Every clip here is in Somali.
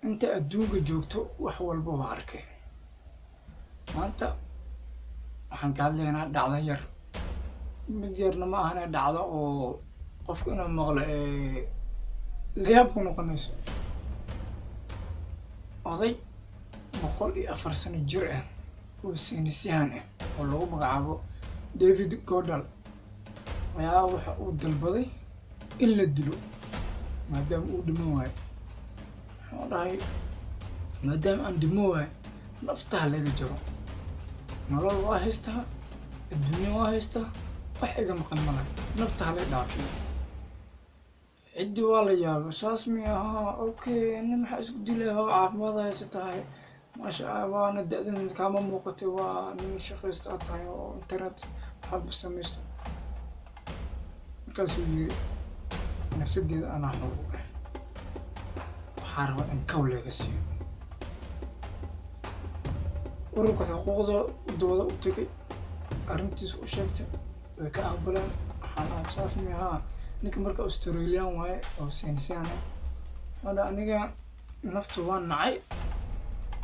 Inta adduunka joogto wax walba waa arkay. Maanta waxaan ka hadlaynaa dhacdo yar, mid yarna ma ahane, dhacdo oo qofku inuu maqlo ee layaab ku noqonayso. Oday 104 sano jir ah oo saynisyahan ah oo lagu magacaabo David Goodall ayaa waxa uu dalbaday in la dilo maadaama uu dhiman waayo. Wuxuu dhahay, "Maadaama aan dhimo waayo, naftaha laga jaro. Nolol waa haystaa, adduunya waa haystaa, wax iga maqan malaha, nafta hala dhaafiyo." Ciddii waa la yaabay. "Saas mi ahaa? Okay, nin maxaa isku dilay? Hoo, caafimaad haysa tahay, maasha Allah, waana da-dan kaama muuqatay, waa nin shaqaysta aad tahay oo internet waxba samaysto." Markaasuu yiri, "Nafsadeeda anaa xor u ah, waxaa rabaa in kaw laga siiyo." Ururka xuquuqda dooda u tegay, arrintiisa u sheegtay, way ka aqbaleen. Waxaan ahay saas mi ahaa? Ninka marka Australian waaye oo saynisyahan ah. Wuxuu dhahay, "Aniga naftu waa nacay,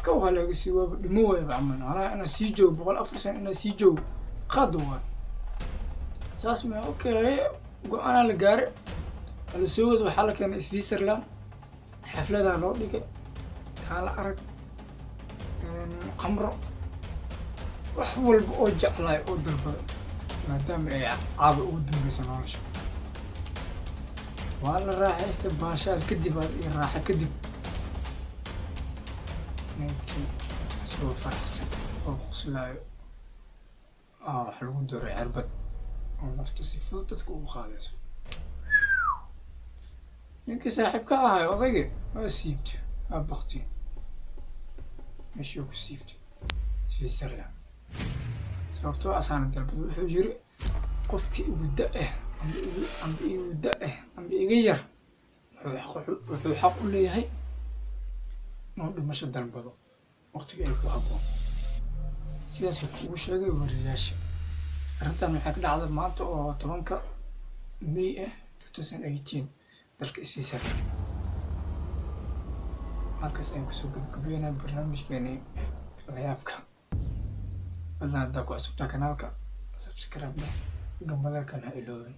kaw ha laga siiyo, waaba dhimo waayaba camal. Anaa inaan sii joogo 104 sano, inaan sii joogo qaad waay." "Saas mi? Okay." Go-aanaa la gaaray, waa la soo wada, waxaa la keenay Switzerland. Xafladaa loo dhigay, kaala arag, qamro, wax walba oo jeclaay oo dalbaday, maadaama ay caaba ugu dambeysa nolosha. Waa la raaxaystay, baashaal kadib iyo raaxo kadib, ninkii isagoo faraxsan oo qoslaayo aa waxa lagu duray cirbad oo nafta si fudud dadka ugu qaadayso. Ninkii saaxiibka ahay odaygii waa siibtay, waa bakti, meeshii ku siibtay Switzerland, sababtoo asaana dalbad. Wuxuu yiri, "Qofkii igu da ah amba igu amba igu da ah amba iga yar wuxuu xaq u leeyahay inuu dhimasho dalbado waqtiga ay ku habboon." Sidaasuu ugu sheegay wariyaasha. Arrintan waxay ka dhacday maanta oo 10-ka May ah 2018 dalka Switzerland. Halkaas ayaan kusoo gabagabeynaa barnaamijkeeni layaabka. Fadlan haddaa ku cusubtaa kanaalka, subscribe dheh, gambaleelkan ha iloobin.